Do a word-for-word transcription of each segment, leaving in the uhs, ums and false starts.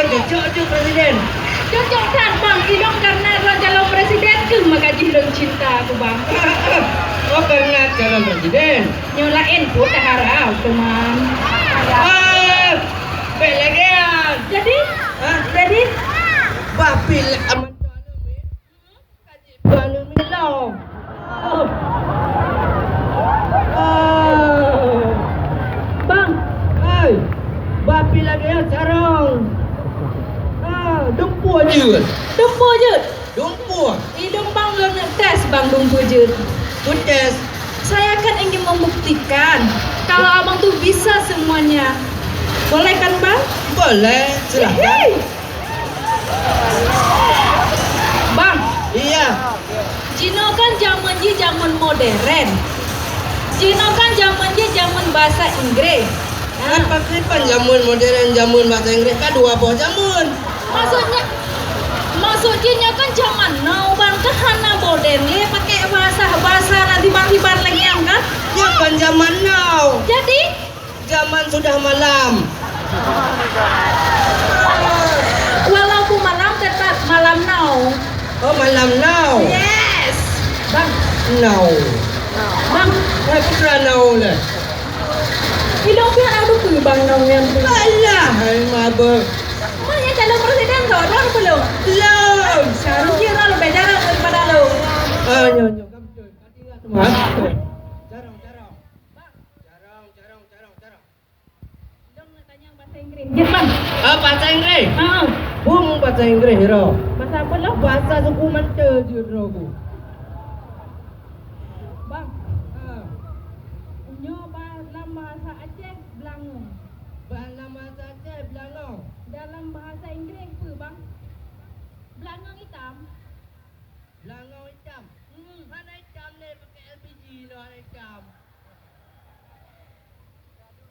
Cocok tu presiden. Cocok that, Bang. Ilong karena droe calon presiden keuh maka jih lôn cinta keu Bang. Oh, karena calon presiden. Nyoe laén pun dah harau, teman. Ah, baik lagi, ah. Jadi? Hah? Jadi? Bah pil aman. Bang. Hai. Bapi lagèe nyan sarong. Ah, dumpeue jeuet. Dumpeue jeuet? Dumpeue. Idong bang lôn tes bang dumpeue jeuet. Ku tes. Saya kan ingin membuktikan kalau abang tuh bisa semuanya. Boleh kan, Bang? Boleh, silakan. Hihi. Bang. Iya. Jinoe kan jameun jih jameun modern. Jinoe kan jameun jih jameun bahasa Inggréh. Kan pakriban jameun modern, jameun bahasa Inggréh kan dua boh jameun. Maksudnya, maksud jih nyoe kan jaman now, Bang, kan hana modern lé pakai bahasa, bahasa na hiban-hiban lagèe nyan kan? Nyoe kan jaman now. Jadi? Zaman sudah malam. Walaupun malam, tetap malam now. Oh, malam now. Yes. Bang. Now. Bang. Hai, putra now lah. Idong pih anak duku bang now nyan tu. Alah, hai mabuk. Bang nyan calon presiden tu, dah belum? Belum. Seharusnya dah lebih jarang daripada lo. Ah, nyo, nyo. Kamu tu, hati-hati, teman. Jarang, jarang. Carong, carong, carong, carong. Dong nak tanya bahasa Inggréh. Jeuet, Bang. Ah, bahasa Inggréh? Ha. Bum bahasa Inggréh, Ro. Bahasa apa, Long? Bahasa suku Mante jeuet, Ro, ku. Bang. Ha. Nyoe ba-, lam bahasa Aceh, beulangong. Ba-, lam bahasa Aceh, beulangong. Dalam bahasa Inggréh, peue, Bang? Beulangong itam. Beulangong itam? Hmm. Hana itam lé, pakai L P G lom hana itam.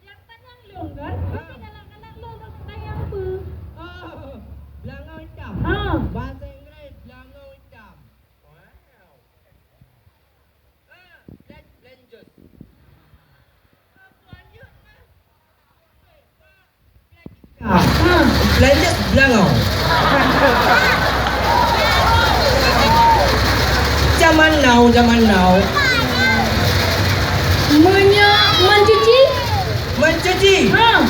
Nyang tanyong lôn kan? Ha. Tapi galak-galak lôn, lôn tanyong peue? Oh, beulangong itam. Ha. Bahasa Inggréh, beulangong itam. Wow. Ha, blan-, blanjut. Ha, blanjut mah. Ah, belanja beulangong. Zaman now, zaman now. Meunyoe mencuci? Mencuci? Ha.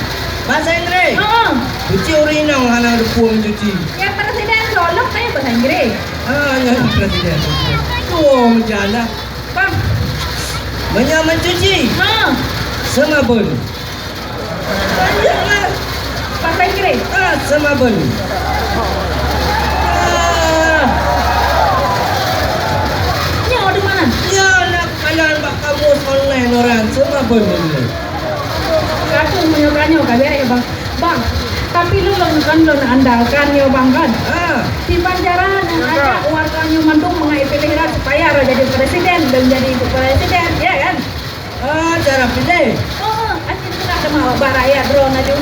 Bahasa Inggréh? Ha. Cuci ureueng inong hana geupeu mencuci. Ya, presiden tolong tanya bahasa Inggréh. Ah, ya, presiden. Tua menjalah. Bang. Meunyoe mencuci? Ha. Seumabon. Bahasa Inggréh? Ah, seumabon. Ah. Nyoe di mana? Nyoe nak kalon bak kamus online orang, seumabon ini. Satu meunyoe ka nyoe ka beres, Bang. Bang, tapi lôn, lôn kan lôn andalkan nyoe, Bang, kan? Ah. Di Banjaran ajak warga nyoe mandum mangat piléh rot supaya rot jadi presiden, dan jadi presiden, ya kan? Ah, cara piléh. Oh, akhirnya kena sama bak rakyat droe laju.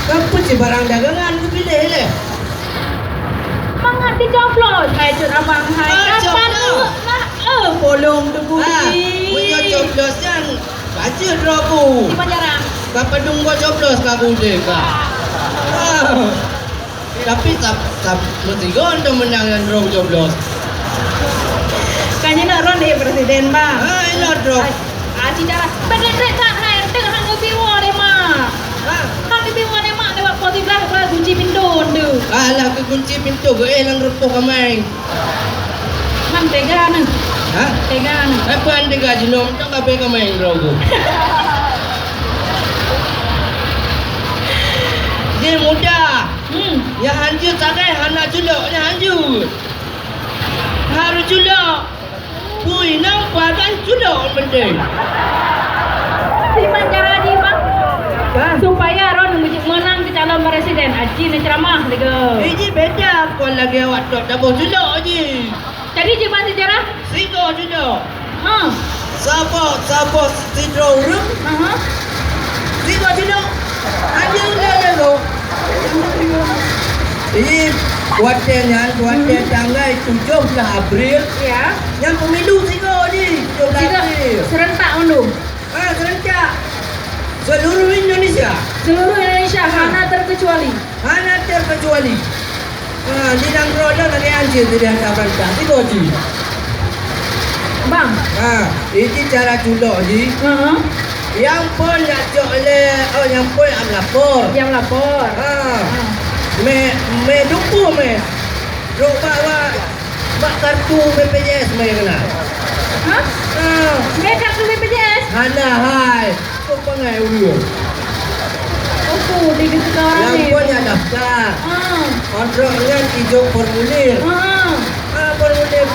Apa sih barang dagangan keupiléh leh? Mangat dicoblos, hai cut abang hai. Ah, kapan coblos. Lu nak, eh, bolong tu. Ah, budi. Meunyoe coblos nyan, bacut droe ku. Di Banjaran. Kapan dunggo coblos ka ku deh ka. Ah. Tapi sab-, sab-, meusigon tu meunang nyan droe coblos. Kan nyan ron deh presiden, Bang. Ha, inoe droe. Ai, ah, cita lah. Betul-betul tak, hai, tengah hang piwo deh, Mak. Ha? Hang piwo deh, Mak, lewat pos siblah, gua kunci pintu tu. Alah, ke kunci pintu, ke eh, nang repoh kamai. Man tega neh. Ha? Tega neh. Apa yang tega jinoe? Macam apa yang kamai droe tu? Dia muda. Hmm. Nyang hanjeuet sagai hana culok, nyang hanjeuet. Harus culok. Pui nang pagan culok penting. Siman cara jih, Bang. Kan? Supaya ron meunang keu calon presiden, aji neuceramah lego. Iji beda kon lagèe awak tok taboh culok jih. Jadi, jiban sejarah? Sigoe culok. Ha. Saboh, saboh sidroe ureueng. Aha. Sigoe culok. Anjing dia jago. Jadi, watèe nyan, watèe tanggai tujoh belas April, ya, nyan pemilu sigoe jih, tujoh belas April. Serentak undung. Ha, serentak. Seluruh Indonesia. Seluruh Indonesia, ha, hana terkecuali. Hana ter-, Kecuali. Ha, di nanggroe nyoe lagèe anjeue di desa Banta. Sigoe jih. Bang. Ha, ini cara culok jih. Heeh. Nyang phôn jak cok lé, oh, nyang phôn jak lapor. Nyang lapor. Ha. Ha. Mé, mé duku mé. Rok bak, bak, bak kartu B P J S mé keunan. Hah? Ha. Mé kartu B P J S? Hana hai. Kok bangai ureueng. Oh, tu, di ketika orang ni. Nyang phôn jak daftar. Ah. Kontrak nyan ijok formulir. Ah. Ah, formulir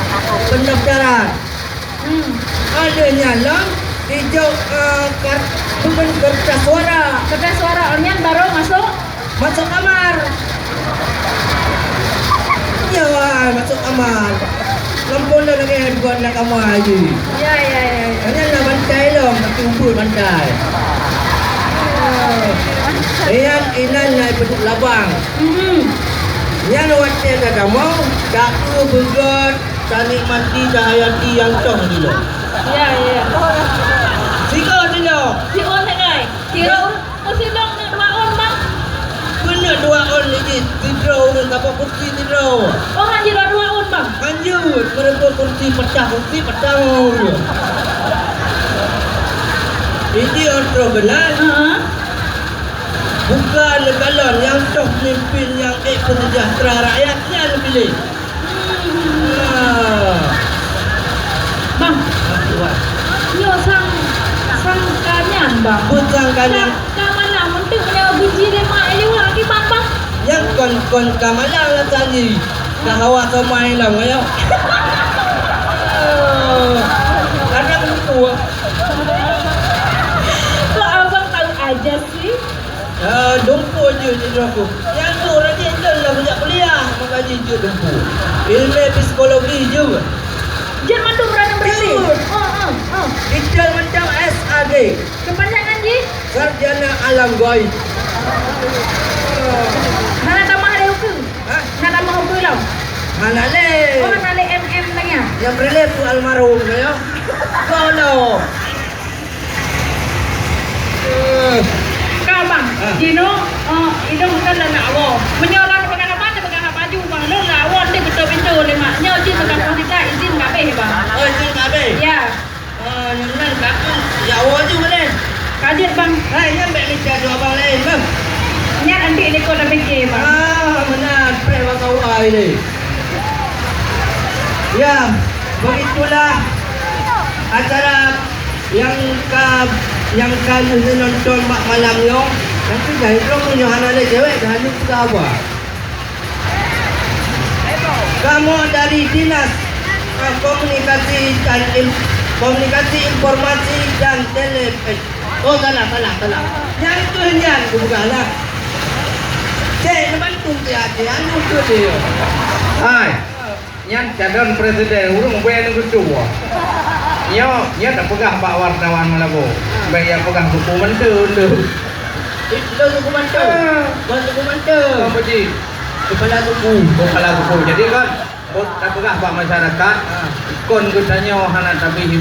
pendaftaran. Hmm. Ada nyan lom ijok, ah, kar-, bukan kertas suara. Kertas suara, oh, nyan baru masuk. Masuk kamar. Ya, masuk kamar. Lampôh dah lagèe bukan nak kamar lagi. Ya, ya, ya, ya. Hanya nak bantai lom, tapi umpul bantai. Inan, inan nak penuh labang. Mhm. Nyan watèe tatamu, tak beugöt, tanikmati, tahayati nyang toh jinoe. Ya, ya. Sigoe jinoe. Sigoe sagai. Sigoe. Kursi dong na dua ôn, Bang. Beuna dua ôn lagi, sidroe ureueng ka bak kursi sidroe. Oh, han jeuet dua ôn, Bang? Han jeuet, meureumpok kursi, peucah kursi, peucah ureueng. Jadi, oh, troh keunan. Heeh. Bukan neukalon nyang toh peumimpin nyang ék peusejahtera rakyat, nyan piléh. Bang, nyoe sang, sang ka nyan, Bang. Peue sang ka nyan? Ka, ka malam, meunteuek nyoe geuji lé mak lé wak kiban, Bang. Nyan kon, kon ka malam lah tadi. Ka hawa somai lom, ayo. Kadang lupa. Kok abang tahu aja sih? Ah, dumpeue jeuet sidroe ku. Nyang tu rajin lôn lam jak kuliah, maka jih jeuet dumpeue. Ilmu psikologi jeuet. Jeuet mandum ureueng nyang berarti? Jeuet. Oh, oh, oh. Detail macam S A G. Kepanjangan jih? Sarjana Alam Gaib. Hana tamah lé ukeue? Hah? Hana tamah ukeue lom? Hana lé. Oh, hana lé M M lagèe nyan? Nyang peureulèe peue almarhum nyoe. Goh lom. Eh. Ka, Bang. Ah. Jinoe, eh, idong kan dah nak woe. Meunyoe lôn peugah haba, teupeugah haba ju, Bang. Lôn nak woe, nanti beutôi pintoe lé mak. Nyoe jih peugah posita izin ka abéh, Bang. Oh, izin ka abéh? Ya. Oh, nyan ka abéh. Ya, woe ju boleh. Ka jeuet, Bang. Hai, nyan bèk mita ju abang laén, Bang. Nyan anti lé kon dah pikir, Bang. Ah, meunan. Preh bak kawai deh. Ya, begitulah acara nyang ka, nyang ka lheueh neunonton bak malam nyoe. Tapi dah droe meunyoe hana lé cewek, dah lheueh peugah haba. Kamoe dari Dinas, eh, Komunikasi dan Im-, Komunikasi Informasi dan Tele-, eh, oh, salah, salah, salah. Nyang keu nyan kupeugah lah. Cek, neubantu siat-siat, anu keu dia. Hai. Nyan calon presiden, ureueng ubé nyang keudua. Nyoe, nyoe tapeugah bak wartawan Meulaboh. Bèk ya peugah suku Mantong tu. Ih, lôn suku Mantong. Ah. Lôn suku Mantong. Apa ji? Kepala suku. Kepala suku. Jadi kan, oh, tapeugah bak masyarakat, ah, kon geutanyoe hana tabri